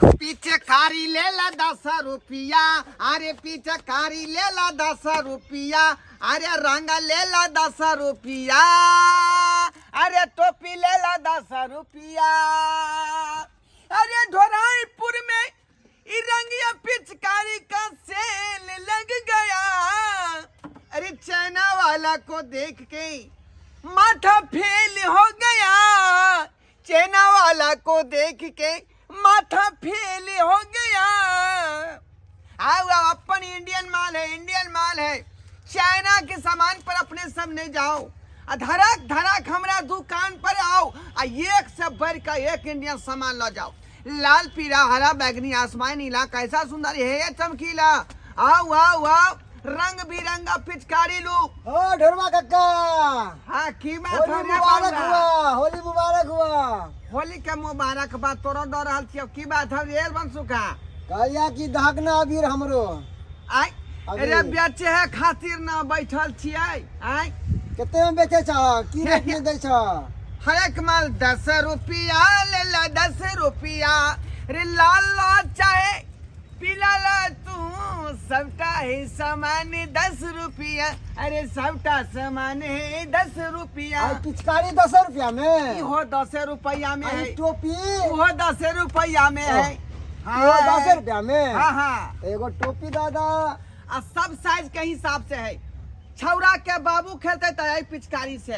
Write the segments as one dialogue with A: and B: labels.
A: पिचकारी लेला 10 रुपया, अरे पिचकारी लेला 10 रुपया, अरे रंग लेला 10 रुपया, अरे टोपी लेला 10 रुपया। अरे ढोराईपुर में ई रंगिया पिचकारी का सेल लग गया। अरे चाइना वाला को देख के माथा फेल हो गया, चाइना वाला को देख के माथा फेल हो गया। आओ आओ, अपन इंडियन माल है, इंडियन माल है। चाइना के सामान पर अपने सब नहीं जाओ आ धड़क धड़क हमरा दुकान पर आओ आ एक से बढ़ का एक इंडियन सामान लो जाओ। लाल, पीला, हरा, बैगनी, आसमान नीला, कैसा सुंदर है ये चमकीला। आओ आओ आओ, रंग बिरंगा पिचकारी लू।
B: ओ ढोरवा कक्का।
A: हाँ, की बात
B: होली
A: हो रे
B: मुबारक
A: बाबा?
B: हुआ, होली मुबारक हुआ।
A: होली के मुबारक बात तोरो दऽ रहल छियौ। की बात हौ रे बनसुखा?
B: कहलिया कि दहक ना अबीर हमरो।
A: आय?
B: अबीर।
A: अरे बेचे है खातिर ना बैठल छियै आय?
B: कते में बेचे छह, की रेट में दै छह?
A: हरेक माल 10 रुपया ले ला, 10 रुपया रे। लाल ला चाहे पीला ला तू, सबटा है सामान 10 रुपया। अरे सबटा सामान है 10 रुपया।
B: आ पिचकारी 10 रुपया में?
A: इहो 10 रुपया में
B: आ
A: है।
B: ई टोपी?
A: ओहो 10 रुपया में है।
B: इहो 10 रुपया में?
A: हाँ हाँ।
B: एगो टोपी दादा।
A: आ सब साइज के हिसाब से है। छौड़ा के बाबू खेलते तो है पिचकारी से,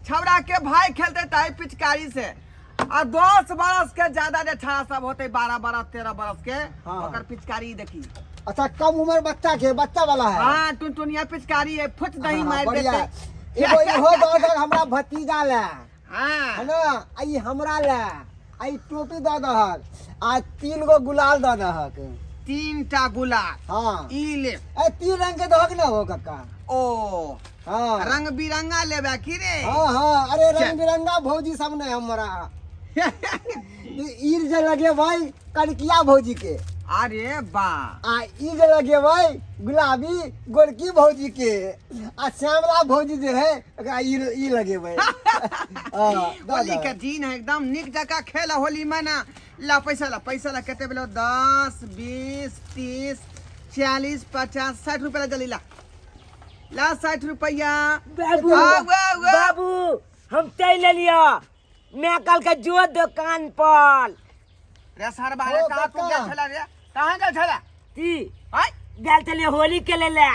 A: छौड़ा के भाई खेलते तो है पिचकारी से, आ 10 बरस के ज्यादा जे छौड़ा सब होते, 12 बरस, 13 बरस के, ओकर पिचकारी देखी।
B: अच्छा, कम उम्र बच्चा के, बच्चा वाला है।
A: हाँ, टुनटुनिया पिचकारी है, फुट दही मार
B: बढ़िया।
A: देते।
B: एगो इहो दऽ दहक हमरा भतीजा ले। है ना, आ ई हमरा ले, आ ई टोपी दऽ दहक आ तीन गो गुलाल दऽ दहक।
A: तीन टा गुलाब?
B: हाँ।
A: ई ले।
B: ए, तीन रंग के दहक ना हो कक्का।
A: ओ।
B: हाँ।
A: रंग बिरंगा लेबे की रे?
B: हाँ हाँ, अरे
A: चल।
B: रंग बिरंगा भौजी सब ने हमरा ई जे लगे भाई कनकिया भौजी के।
A: अरे बा।
B: आ ई जे लगे भाई गुलाबी गोरकी भौजी के, आ श्यामला भौजी जे है ओकरा ई ई लगेबै। हाँ, दऽ
A: होली
B: दहक।
A: के दिन है, एकदम निक जगह खेल होली मना। ला पैसा, ला पैसा ला। कते भेलो? 10, 20, 30, 40, 50, 60 रुपया। ला जल्दी ला, ला 60 रुपया।
C: बाबू।
A: आउ, आउ, आउ।
C: बाबू, हम चलि एलियो, मैं कल के जो दुकान पर।
A: रे सर बारे,
B: ओ,
A: कहाँ तू
B: काका।
A: गेल छला रे? कहाँ गेल छला?
C: की?
A: आय?
C: गेल छलियै होली खेले ले।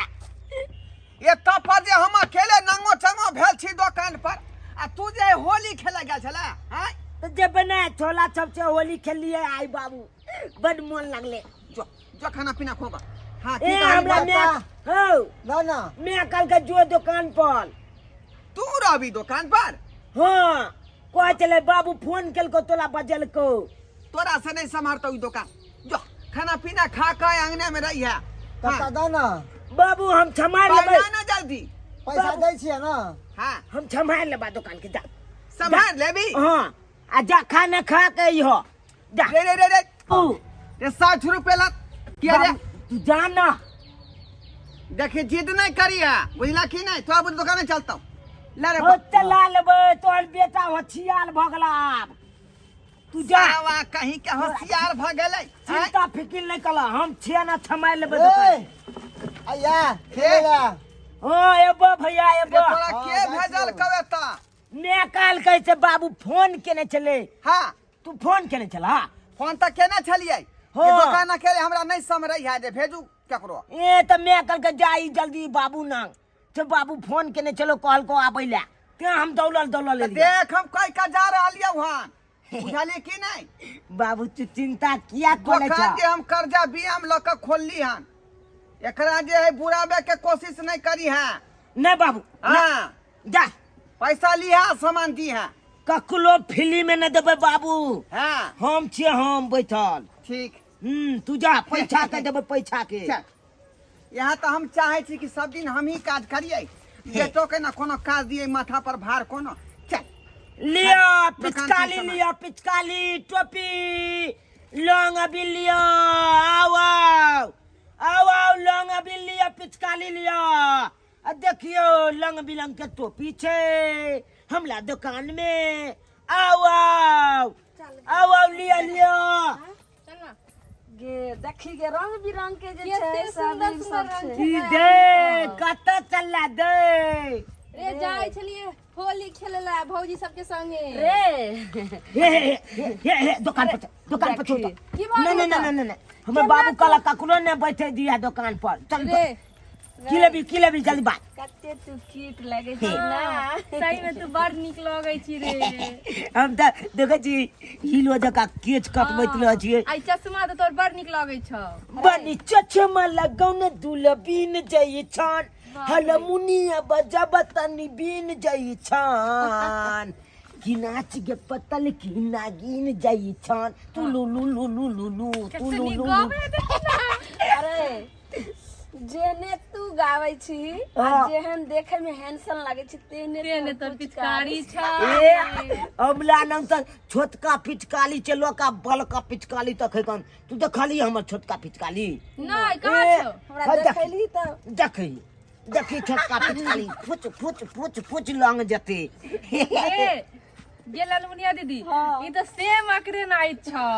A: एतऽ पर जे हम अकेले नंगो चंगो भेल छी दोकान पर आ तू जे होली खेले गेल छला आय?
C: तऽ जेबै ने, छोला सब छै, होली खेललियै आइ बाबू, बड मोन लागलै।
A: जो जो, खाना पीना खोगा। हाँ, की
C: ए
A: कहली?
C: हमरा
B: बाबा।
C: मैं हौ।
B: ना ना।
C: मैं कल के जो दुकान पर।
A: तू रहबी दोकान पर?
C: हाँ, कहै छलै बाबू फोन केलको, तोला बजेलको।
A: तोरा से नहीं सम्हारतो ई दोकान। जो, खाना पीना खा के अंगने में रही है।
B: कक्का, दऽ ना।
C: बाबू, हम सम्हारि लेबै।
A: पैसा ना, जल्दी।
B: पैसा
C: बाबू।
B: दै छियै ना?
A: हाँ।
C: हम सम्हारि लेबा दोकान के, जा।
A: सम्हार लेबी?
C: हाँ, आ जा, खाना खा के अइहो, जा।
A: रे रे रे रे।
C: ऊ।
A: रे, 60 रुपये ला किया रे?
C: बाबू, तू जा ना।
A: देखी, जिद नहीं करी है, बुझला की नहीं? तो अब दुकान में चलता हूँ, ला रे।
C: ओ चला लेबै, तोहर बेटा होशियार भऽ गेला आब, तू जा।
A: सावा कहीं के होशियार भ गेलै आँय?
C: चिंता फिकिर नहीं कला, हम छियै ना, थमाइ लेबै
B: ए
C: दोकान।
B: आया खेले ला।
C: हाँ, एबो भैया।
A: रे
C: एबो।
A: तोरा
B: हाँ,
A: के
B: जाइ
A: भेजल
B: छियौ।
A: कवे ता?
C: मैं काल कैसे बाबू फोन केने छलै।
A: हाँ।
C: तू फोन केने छला?
A: फोन तऽ केने छलियै।
C: हाँ।
A: जे दोकान अकेले हमरा नहीं समरै है, जे भेजू केकरो।
C: ए तऽ मैं कल के जाई जल्दी बाबू नांग तो बाबू फोन केने चलो, कहलको आबै ला, तें हम दौड़ल दौड़ल एलियै।
A: देख, हम कह के जा रहलियै वहाँ, बुझलियै की नहीं?
C: बाबू, तू चिंता किया करे
A: दोकान
C: छ?
A: के हम कर्जा बीएम लऽ के खोलली हन, एकरा जे है बुराबे के कोशिश नहीं करी है।
C: नहीं बाबू।
A: हाँ।
C: जा।
A: पैसा लिहा, सामान दी है।
C: ककरो फ्री में न देबै बाबू।
A: हाँ।
C: हम छियै, हम बैठल।
A: ठीक।
C: तू जा, पैसा के देबै, पैसा के।
A: चल, यहाँ तऽ हम चाहै छी कि सब दिन हम ही काज करियै, बेटो के ना कोनो काज दियै, माथा पर भार कोनो। चल।
C: लिया।
A: दुकान
C: पिचकाली
A: के सामान।
C: लिया, पिचकाली, टोपी, लौंग अभी लिया। आओ आओ आओ आओ, लौंग अभी लिया, पिचकाली लिया। आ देखियो, रंग बिरंग के टोपी छै हमला दुकान में। आओ आओ आओ आओ, लिया लिया।
D: चल ना। देखी के रंग बिरंग के जे छै
E: कते
D: सब
E: सुंदर
D: ई
E: सुंदर
D: सब
E: रंग
D: छै।
C: की दे कतऽ चलला दे
E: रे जाइ छलिए होली खेले ला भौजी सबके संगे
D: रे
C: हे हे हे हे हे दुकान पर चल, दुकान पर छोड़
E: की भऽ
C: नहीं
E: गेल
C: नहीं नहीं नहीं नहीं हमर बाबू कहला ककरो नहीं बैठे दिया दुकान पर चल
E: रे
C: की लेबी की लेबी जल्दी बात
D: कते तू क्यूट लगे छी ना
E: सही में तू बड़ नीक लगै छी रे
C: हम तऽ देखै छी हीलो जकाँ केच कटबैत रहै छियै
E: आई चश्मा तऽ तोर बड़ नीक लगै छौ
C: बनी चश्मा लगौने दुलबीन जई छान हलमुनिया बजब तनी बीन जई छान की नाच गे पतल की नागिन जई छान तू लू लू लू लू लू लू तू
E: कते
C: लू
E: नीक
C: लू लू
E: गबै देखी ना
D: अरे जेने तू गाबै छी आ
C: हाँ।
D: जेहन देखे में हैंडसम लागे छी तेहने
E: तेने
D: तोहर
E: तोर पिचकारी छौ
C: ए हमला नाम तऽ छोटका पिचकाली छै लोका बलका पिचकाली तखै कन तू देखली हमर छोटका पिचकाली
E: नहि कहाँ
C: ए,
E: छौ
D: हमरा
C: हँ, देख-
D: देखैली तऽ
C: देखी देखी छोटका पिचकाली फुच फुच फुच फुच लंग जते
E: ए गे ललमुनिया दीदी
D: हाँ।
E: ई तऽ सेम अकरे नाइत छौ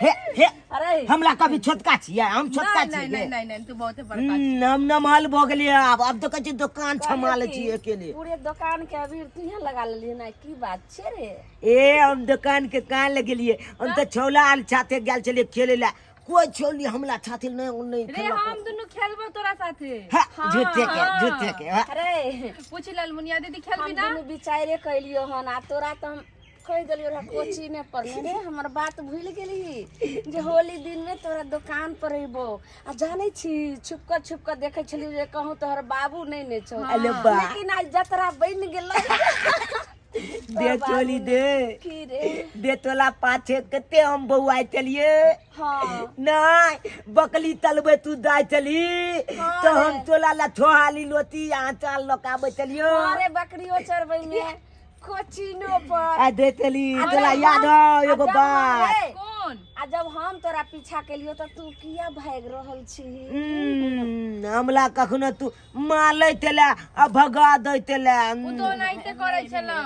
C: हे हे
D: अरे
C: हमरा कभी छोटका छियै हम छोटका
E: नहि नहि
C: छियै
E: नहि नहि नहि तू बहुते बड़का छी।
C: हम नमहल भऽ गेलियै आब आब तऽ कहै छी दोकान छमा लै छियै अकेले
D: पूरे दुकान के अबीर तू लगा लेली ना की बात छै रे
C: ए हम दोकान के कहाँ लग गेलियै हम तऽ छौला आर साथे गेल छलियै खेले लए कोई छौली हमला साथे नहि नहि
E: रे
C: खेलक
E: हम दुनू खेलबो तोरा साथे
C: हाँ, झूठे के झूठे के हाँ।
D: अरे
E: पूछ ललमुनिया दीदी
D: हम
E: खेलबी ना
D: दुनू विचारे कैलियो हन आ तोरा तऽ हम कहि देलियो रह कोची ने पढ़ने रे हमर बात भूल गेली जे होली दिन में तोरा दुकान पर अइबो आ जानै छी छुप कऽ छुप कऽ देखै छलियो जे कहूँ तोहर बाबू नहि ने छौ
C: अरे बा
D: लेकिन आज जतरा बनि गेलै
C: दे चोली दे
D: की रे
C: दे तोला पाछे कते हम बौआइ चलिए
D: हाँ
C: नहीं बकली तलबे तू दाय चली
D: हाँ
C: तो हम
D: रे।
C: तोला ला छोहाली लोती आचार लकाबे चलियो
D: अरे बकरियो चरबै में कोचिनो पर
C: आ दे चली
D: आ
C: तोला
D: जब
C: याद
D: हम-
C: हो
D: आ
C: एगो
D: जब हम
C: बात
D: रे,
E: कोन
D: आ जब हम तोरा पीछा केलियो तऽ तू किया भागि रहल छी
C: हमला कखनो तू मालै तेला आ भगा दै तेला
E: ओ तो ओनाहिते करै छलौ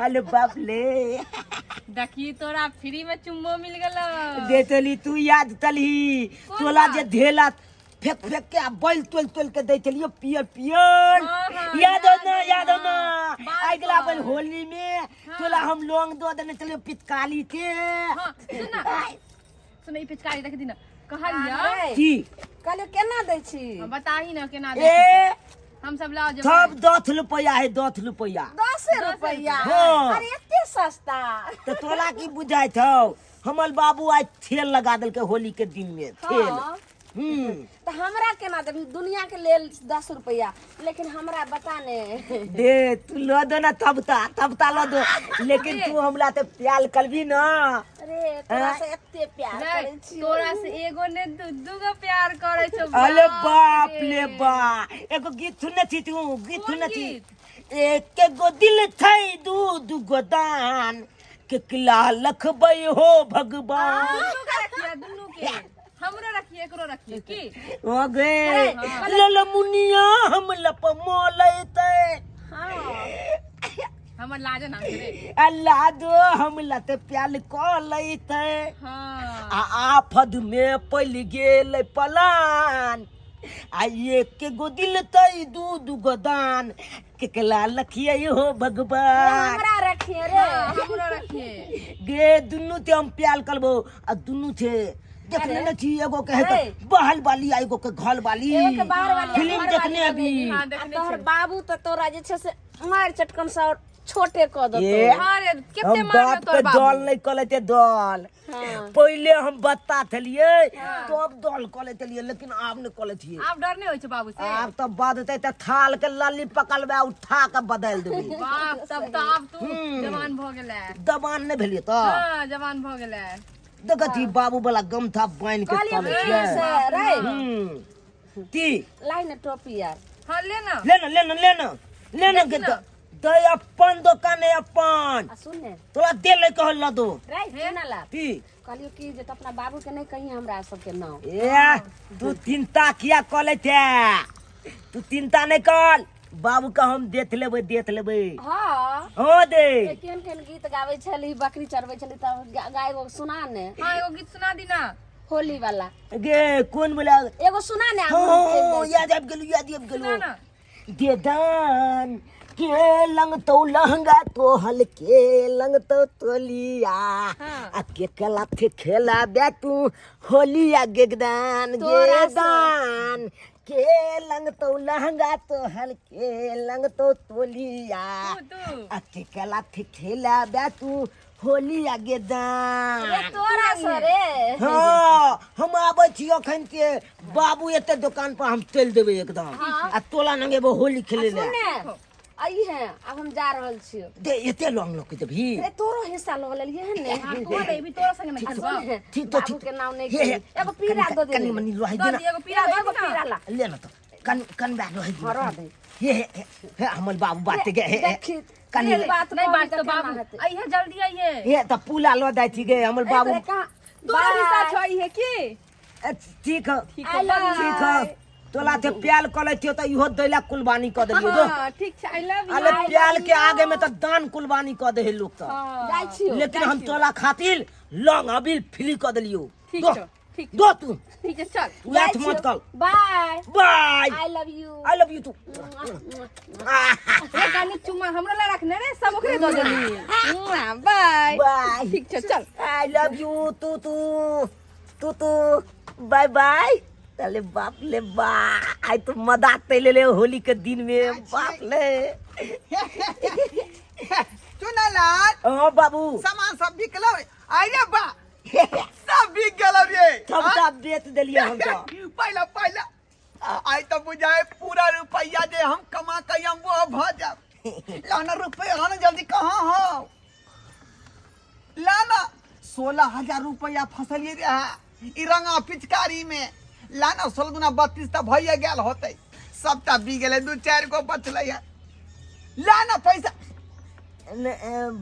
C: अरे बाप ले
E: देखी तोरा फ्री में चुम्बो मिल गेलो
C: दे चली तू याद तलही
E: कोन
C: तोला
E: बात?
C: जे धेला फेंक फेंक के आ बैल तोल तोल के दै छलियो पियर पियर
E: हाँ, हाँ,
C: याद हो
E: याद
C: ना
E: है,
C: याद हो ना
E: हाँ, बात
C: अगला
E: पर।
C: बेर होली में तोला हम लोंग दो देने छलियो पिचकारी के
E: हाँ सुन ना सुन ई पिचकारी देख दी ना कहलिया
D: अरे,
C: की
D: कहलियो केना दै छी
E: बताही ना केना
C: ए
E: दे हम सब लाओ जब
C: सब 10 रुपया है 10 रुपया
D: 10 रुपया
C: हाँ।
D: अरे एते सस्ता
C: तो तोला की बुझाइ छौ हमर बाबू आइ ठेल लगा देलकै होली के दिन में ठेल
D: हाँ।
C: हम्म
D: तऽ हमरा केना देबही दुनिया के लेल 10 रुपया लेकिन हमरा बता ने
C: दे तू ल दो ना तब ता तब ता ल दो लेकिन तू हमरा ते प्याल करबी ना
D: अरे तोरा से एते प्यार
E: रे,
D: करै छी
E: तोरा से एगो ने दू दू गो प्यार करै छौ
C: अरे बाप ले बा एगो गीत सुनने छी तू गीत
E: कोन
C: सुनने छी
E: गीत?
C: एक गो दिल छै दू दू गो दान केकला लखबै हो भगवान
E: दुनू के रखिए दुनू के हमरो रखिए एकरो रखिए की
C: हो गे लल मुनिया हम लप मोलैते
D: हाँ
E: हमर लाजे नाम छै रे
C: अल्लाह दो हम लत प्याल क लैते
E: हाँ
C: आ आफद में पलि गेल पलान आ एक गो दिल तै दू दू गो दान केकला लखिए हो भगवान
D: हमरा रखिए रे
E: हाँ, हमरो रखिए
C: गे दुनू ते हम प्याल करबो आ दुनू छे देखने न छी एगो के है
D: अरे।
C: त बहल वाली आ एगो के घल वाली
D: एगो के बाहर वाली आ
C: फिल्म
D: घर
C: देखने
D: वाली
C: अभी
E: हाँ
D: आ
E: देखने
D: तोहर
E: छियै।
D: बाबू तऽ तोरा जे छै से मारि चटकन से और छोटे कऽ देतौ
C: ए,
E: हाँ रे केते
C: हम
E: मारलो
C: बाप
E: तोर
C: के
E: बाबू
C: दल नहीं कले थे दल
D: हाँ।
C: पहले हम बत्ता थलिए तब दल कले थलिए लेकिन आब नहीं कले थिए
E: आब डर नहीं होइ छै बाबू से
C: आब तो बदते त थाल के लल्ली पकड़बे उठा के बदल देबे
E: बाप तब तऽ आब तू जवान भऽ गेलै
C: दबान नहीं भेलिए तो
E: हाँ जवान भऽ गेलै
C: देखत ही बाबू वाला गमछा बांध के
D: कहलियै
C: चले
D: की
C: छियै
D: से रे
C: ती
D: लाई ने टोपी यार
E: हाँ ले ना
C: लेना लेना लेना लेना के दे अपन दुकान है अपन
D: आ सुन ने
C: तोरा दे ले कहल ल दो
D: रे सुन ला
C: ती
D: कहलियो की जे तो अपना बाबू के नहीं कही हमरा सबके नाम
C: ए तू चिंता किया कले थे तू चिंता नहीं कर बाबू का हम देख लेबै देख लेबै
D: हाँ
C: हाँ दे
D: केहन केहन गीत गाबै छली बकरी चरबै छली तब गाय एगो सुना ने
E: हाँ एगो गीत सुना दी ना
D: होली वाला।
C: गे कोन बोला?
D: एगो सुना ने।
C: हो हो, याद आबि गेलौ, याद आबि गेलौ। दे दान के लंग तो लहंगा तो हलके लंग तो तोलिया आ के कला थे खेला बे तू होली आ गेगदान गे
D: तोरा से।
C: दान के लंग तो लहंगा तो हलके लंग तो तोलिया आ के कला थे खेला बे तू होली आ गेदान।
D: रे तोरा से रे।
C: हाँ, हम आबै छी अखन के बाबू एते दोकान पर हम चलि देबै एकदम आ तोला नंगे होली खेले ले।
D: सुने आई है, अब हम जा रहल छियो।
C: दे एते लौंग लऽ के देबही?
D: रे तोरो हिस्सा लऽ लेलियै हन ने।
E: हाँ, तू दे भी तोरा संगे नहीं खेलबो।
D: सुन,
C: ठीक तो
D: बाबू
C: ठीक
D: के नाम नहीं
C: हे, हे,
D: कही। एगो पीरा दऽ दे।
C: कनी मनी लोहाई
E: दऽ
C: दे ना।
E: दिए, एगो पीरा दऽ
D: एगो
E: दे ना।
D: पीरा ला।
C: ले ना तो कन कन बैग लोहाई दे।
D: हाँ, रह दे।
C: हे हे हे, हे हमर बाबू बात गे हे हे।
D: देखी
C: कनी
D: तेल बात
E: नहीं
D: कहबी
E: बात
D: तऽ
E: तो
D: केना
E: बाबू
D: हेतै?
E: आइहे, जल्दी आइहे।
C: हे तऽ पुला लऽ जाइ छी गे हमर बाबू।
D: ए, कहाँ?
E: तोरा हिस्सा
D: बाय।
E: छौ आइहे की?
C: ए, ठीक है।
E: ठीक
D: I
E: है।
D: love you.
C: ठीक है, तोला ते प्याल कऽ लै छियौ तऽ इहो दैला कुलबानी कऽ देलियौ जो।
E: हाँ, ठीक छै, I love you.
C: अरे प्याल के आगे में तऽ दान कुलबानी कऽ दे है लोग तऽ।
D: जाइ छियौ।
C: लेकिन हम तोला खातिर लौंग अबिल फ्री कऽ देलियौ।
E: ठीक
C: दो।
E: छौ, ठीक।
C: दो तू।
E: ठीक है, चल।
C: तू लाथ मत कर।
D: Bye.
C: Bye.
D: I love you.
C: I love you too.
E: रे कनी चुम्मा हमरा ला रखने रे, सब ओकरे दऽ देली। बाय।
C: बाय।
E: ठीक छै, चल।
C: I love you तू तू तू तू बाय बाय। अरे बाप ले बा, आई तो मजाक ते ले ले होली के दिन में, बाप ले।
A: चुनालाल।
C: ओ बाबू।
A: सामान सब बिकलो? अरे बा, सब बिक गेलो रे।
C: सब सब बेच देलिए हम तो।
A: पहला पहला आई तो बुझाए पूरा रुपया जे हम कमा के हम वो भ जाब। लाना रुपया, लाना जल्दी। कहाँ हो? लाना, 16,000 रुपया फसलिए रे ई रंगा पिचकारी में। लाना, 16 दुना 32 तऽ भइए गेल होतै। सबटा बी गेलै, दू चारि गो बचलै है। लाना पैसा।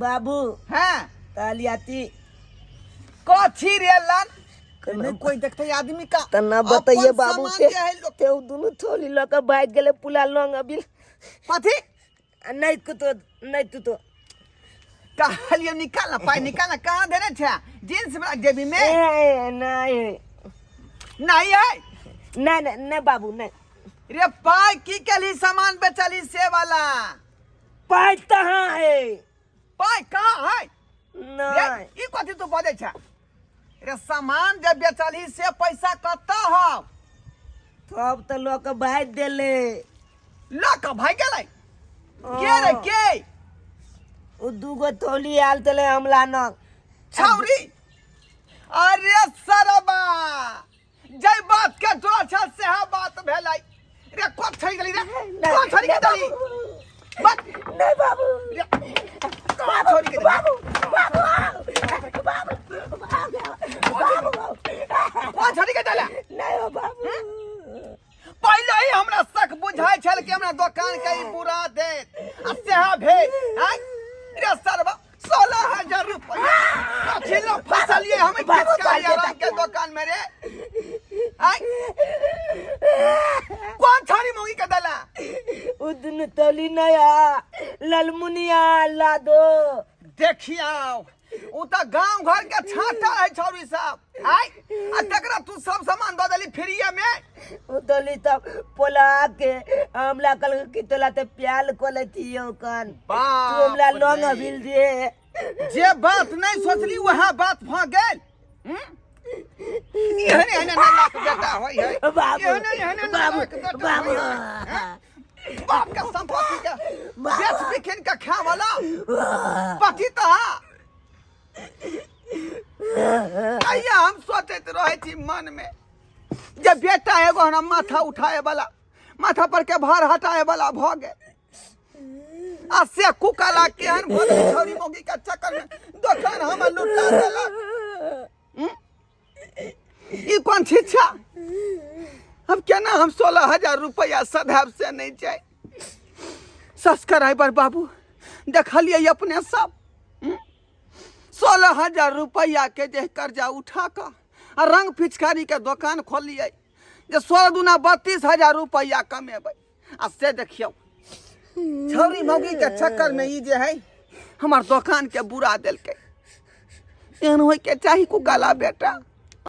C: बाबू।
A: हाँ।
C: तालियाती।
A: कथी रे लान? नहीं कोई देखते आदमी का।
C: तना बताइए
A: अपन
C: बाबू
A: सामान
C: के
A: जे है लोग
C: ते उ दुनू थोली लऽ के भागि गेलै पुला लौंग अबिल।
A: कथी?
C: आ नहीं कुतो नहीं तू तो।
A: कहलियो निकाल ना पाई, निकाल ना। कहाँ देने छे? जींस वाला जेबी में?
C: ए नहीं।
A: नहीं है?
C: नहीं नहीं नहीं बाबू, नहीं।
A: रे पाई की केली सामान बेचली से वाला?
C: पाई कहाँ है?
A: पाई कहाँ है रे?
C: नहीं।
A: ई कथी तू बजै छे रे? सामान जे बेचली से पैसा कतऽ हौ?
C: तब तो लऽ के भागि गेलै।
A: लऽ कऽ भागि गेलै के रे, के?
C: उ दूगो थोली आयल तले हमला न।
A: छौरी। अरे सरबा, जै बात के तोरा छल सेहा बात भेलै रे। कोन छोड़ि गेली रे? कोन छोड़ि के देली? बात
C: नहीं बाबू।
A: रे कोन छोड़ि के देली?
C: बाबू बाबू बाबू बाबू।
A: कोन छोड़ि के देला?
C: नहीं हो बाबू।
A: पहिले ही हमरा शक बुझाइ छल कि हमरा दोकान के ई बुरा देत आ सेहा भेल। आँय रे सरबा, 16,000 रुपया कथी लऽ फसलियै हम ई
C: बाबू,
A: पिचकारी
C: बाबू,
A: रंग के दोकान में रे? आँय, कोन छाड़ी मौगी के देला?
C: उ दुनू तोली नया ललमुनिया ला दो।
A: देखियौ, उ तऽ गांव घर के छाता है छौरी सब। आय, आ तकरा तू सब सामान दऽ देली फ्रीए में?
C: उ तोली तब पोला के हमला कल की तोला ते प्याल को लेतियो कन तू हमला
A: बाप
C: लौंग
A: रे।
C: अबिल दे।
A: जे बात नहीं सोचली वएह बात भऽ गेल। हम्म? एहने एहने नालायक बेटा होइ है।
C: बाबू।
A: एहने एहने
C: बाबू।
A: नालायक बेटा
C: बाबू।
A: होइ है। हैं? बाप के संपत्ति के बेच बिकिन के खाए वाला पति तऽ कहिया। हम सोचैत रहै छी मन में जे बेटा एगो हमरा माथा उठाए वाला, माथा पर के भार हटाए वाला भऽ गेल आ से कुकला केहन भऽ गेल, छौरी मौगी के चक्कर में दोकान हमर लुटा देलक। हम्म? ई कोन शिक्षा? हम केना हम 16,000 रुपया सधाब से नहीं जाय। सब्सक्राइबर बाबू, देखलियै अपने सब। 16,000 रुपया के जे कर्जा उठा कऽ आ रंग पिचकारी के दोकान खोललियै जे 16 दुना 32,000 रुपया कमेबै आ से देखियौ छौरी मौगी के चक्कर में ई जे है हमर दोकान के बुरा देलकै। एहन होइके चाही कुकाला बेटा?